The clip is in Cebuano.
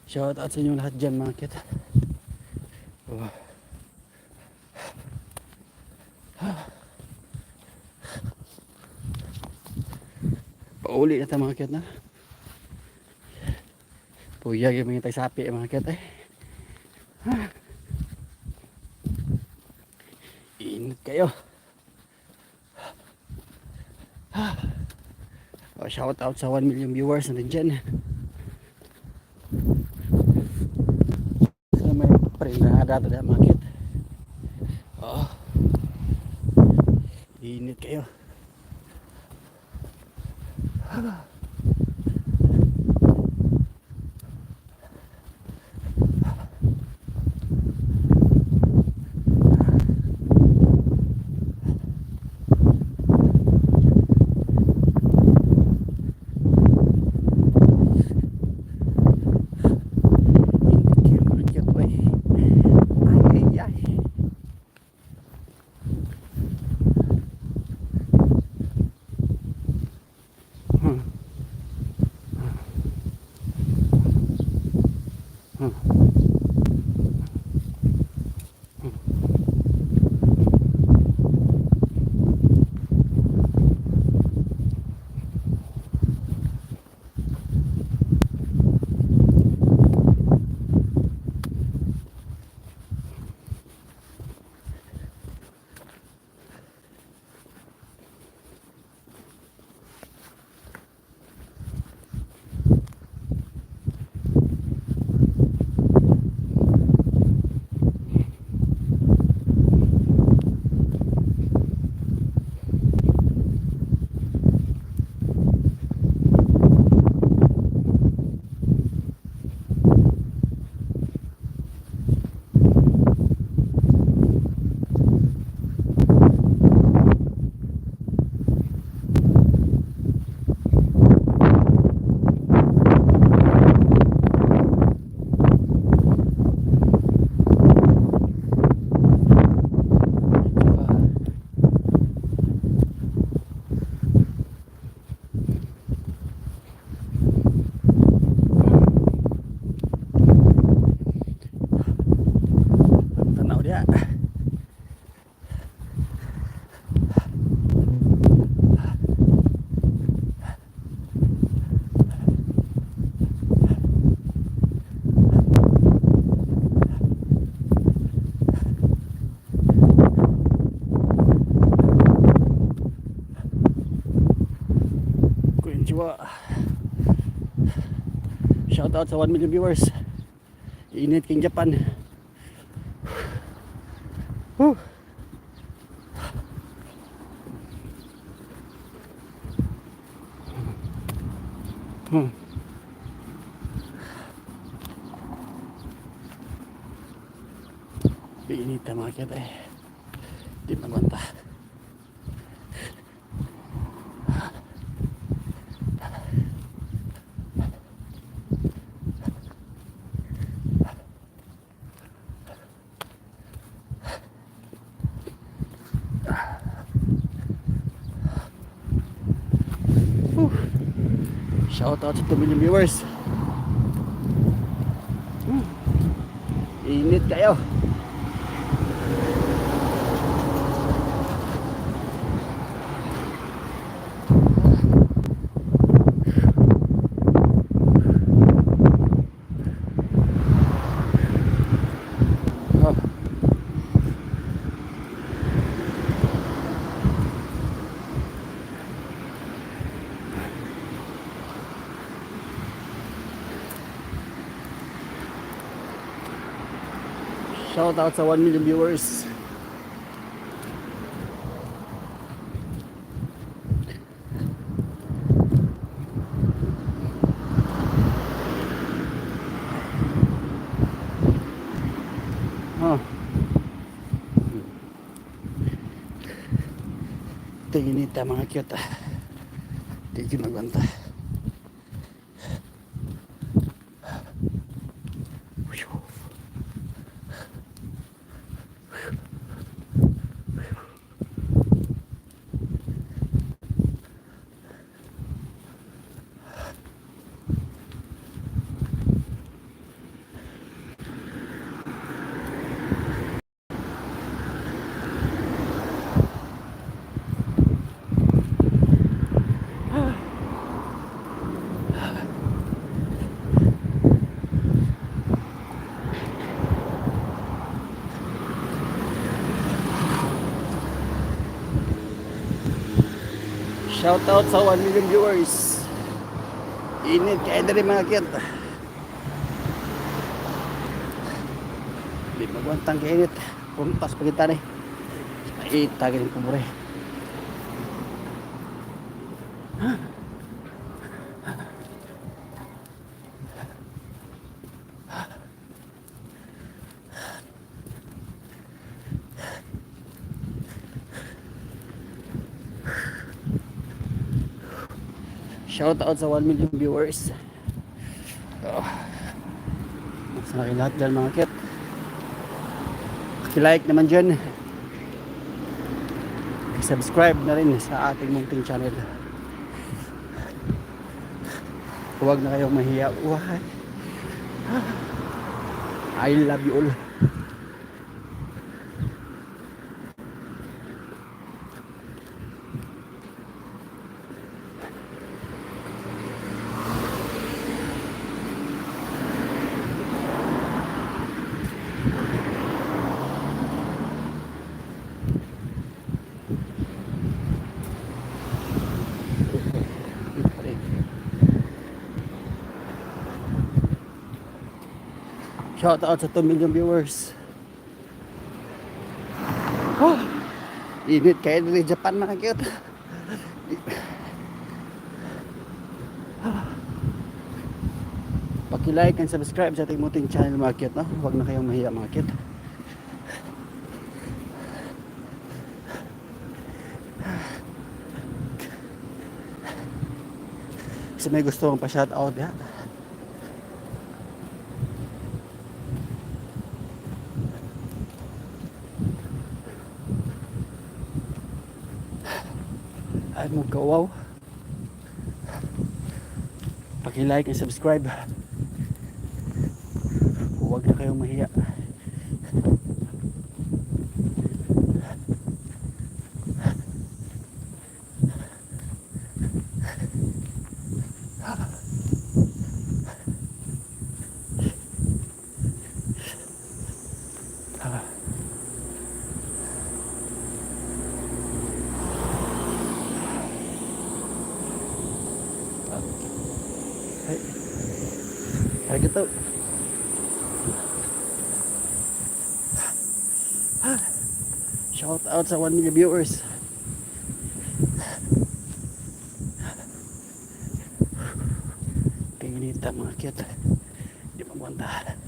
Shout out sa inyo lahat dyan, mga cute. Oh. Pauli na ta, mga cute, na. Puyag yung mga tagsapi, mga cute, eh. Init kayo. Oh, shout out sa 1 million viewers natin dyan. Sa may prindada to mga cute. Oh. Init kayo. Init kayo, mga cute, boy. Ay, ay, ay. Tanaw diya. Konnichiwa. Shout out sa 1 million viewers. Init king Japan. Whew. Init ang mga kita eh. Di magwanta. Whew. Shout out sa 2 million viewers. Init kayo. Oh. Shout out sa 1 million viewers. Oh. Tinginita, mga cute, ah. Di magwanta. Whew. Shout out sa 1 million viewers. Init kaayo diri, mga cute. Di magwantang kainit. Prutas pa kita ni. Ay, tagay ng pumure. Shout out sa 1 million viewers. Oh. Sa kayo lahat dyan, mga cute. Like naman dyan. Subscribe na rin sa ating munting channel. Huwag na kayong mahiya. Why? I love you all. Shout out sa 2 million viewers. Oh, init kaayo diri Japan, mga cute. Paki-like and subscribe sa ating munting channel, mga cute, no? Huwag na kayong mahiya, mga cute. Kasi may gusto kong pa-shout out ya. Ay mo kawaw. Paki-like and subscribe. Huwag na kayong mahiya. Ay. Arigato. Shout out sa 1 million viewers. Kainita, mga cute. Di magwanta.